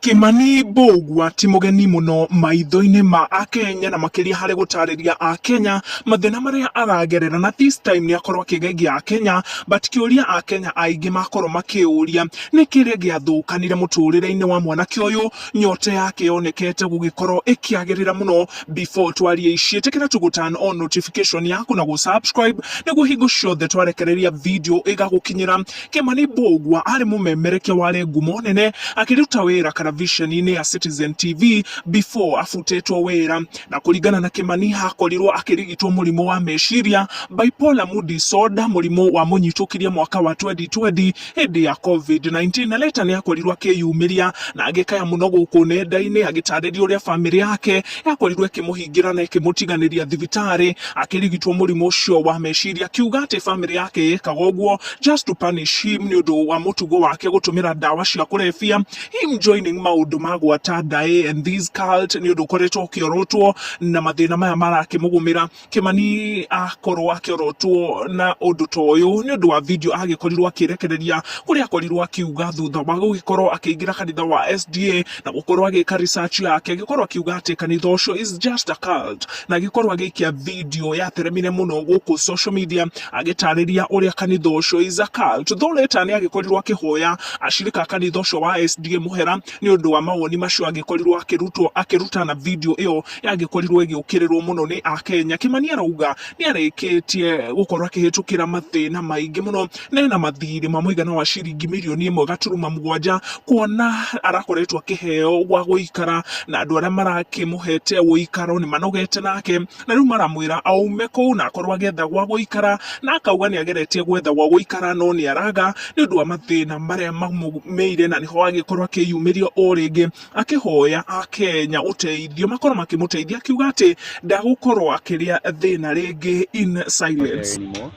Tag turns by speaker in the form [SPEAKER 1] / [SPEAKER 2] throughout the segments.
[SPEAKER 1] Kimani Mbugua ti mũgeni mũno maitho-inĩ ma Akenya na makĩria harĩ gũtarĩria Akenya mathĩna marĩa aragerera na this time nĩ akorwo akĩgegia Akenya, but kĩũria Akenya aingĩ makorwo makĩũria nĩ kĩrĩa gĩathũkanire mũtũrĩre-inĩ wa mwanake ũyũ. Nyota yake yonekete gũgĩkorwo ĩkĩagĩrĩra mũno. Before twarie ici, ĩtĩkĩra tu gũ turn on notification yaku na gũ subscribe nĩguo hingo ciothe twarekereria video ĩgagũkinyĩra. Kimani Mbugua arĩ mũmemerekia warĩ ngumo nene akĩruta wĩra karaviceni-inĩ ya Citizen TV before abutĩtwo wĩra, na kũringana na Kimani akorirwo akĩrigitwo mũrimũ wa meciria, bipolar mood disorder, mũrimũ wa mũnyitũkirie mwaka wa 2020 hĩndĩ ya COVID-19, na later nĩ akorirwo akĩyumĩria na agĩkaya mũno gũkũ nenda-inĩ agĩtarĩria ũrĩa famĩlĩ yake yakorirwo ĩkĩmũhingĩra na ĩkĩmũtiganĩria thibitarĩ akĩrigitwo mũrimũ ũcio wa meciria, akiuga atĩ famĩlĩ yake yekaga ũguo just to punish him nĩ ũndũ wa mũtugo wake gũtũmĩra ndawa cia kũrebia, him joining maũndũ ma gwata ndaĩ and this cult, nĩ ũndũ ũkoretwo ũkĩorotwo na mathĩna maya marakĩmũgũmĩra. Kimani akorwo akĩorotwo na ũndũ ta ũyũ nĩ ũndũ wa video agĩkorirwo akĩrekereria kũrĩa akorirwo akiuga thutha wa gũgĩkorwo akĩingĩra kanitha wa SDA na gũkorwo agĩka research yake, agĩkorwo akiuga atĩ kanitha ũcio is just a cult, na agĩkorwo agĩikia video yateremire mũno gũkũ social media agĩtarĩria ũrĩa kanitha ũcio is a cult. Though later nĩ agĩkorirwo akĩhoya acirika a kanitha ũcio wa SDA mũhera nĩ ũndũ wa mawoni macio agĩkorirwo akĩrutwo akĩruta na video ĩyo yagĩkorirwo ĩgĩũkĩrĩrwo mũno nĩ Akenya. Kimani arauga nĩ arĩkĩtie gũkorwo akĩhĩtũkĩra mathĩna maingĩ mũno na ena mathirĩ ma mũigana wa ciringi mirioni 1.7, kuona arakoretwo akĩheo gwa gũikara na andũ arĩa marakĩmũhete ũikaro nĩ manogete nake na rĩu maramwĩra aume kũu na akorwo agĩetha gwa gũikara, na akauga nĩ ageretie gwetha gwa gũikara no nĩ araga nĩ ũndũ wa mathĩna marĩa mamũgũmĩire, na nĩho agĩkorwo akĩyumĩria o rĩngĩ akĩhoya Akenya ũteithio makorwo makĩmũteithia, akiuga atĩ ndagũkorwo akĩrĩa thĩna rĩngĩ in silence.
[SPEAKER 2] Anymore,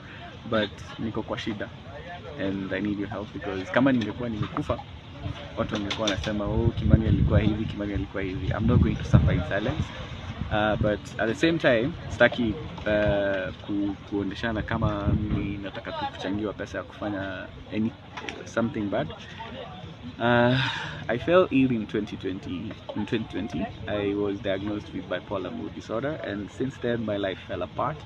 [SPEAKER 2] but niko kwa shida and I need your help, because kama ningekuwa nimekufa, watu wangekuwa wanasema, "Oh, Kimani alikuwa hivi, Kimani alikuwa hivi." I'm not going to suffer in silence, but at the same time sitaki kuonyeshana kama mimi nataka tu kuchangiwa pesa ya kufanya something bad. I fell ill in 2020. In 2020, I was diagnosed with bipolar mood disorder, and since then, my life fell apart.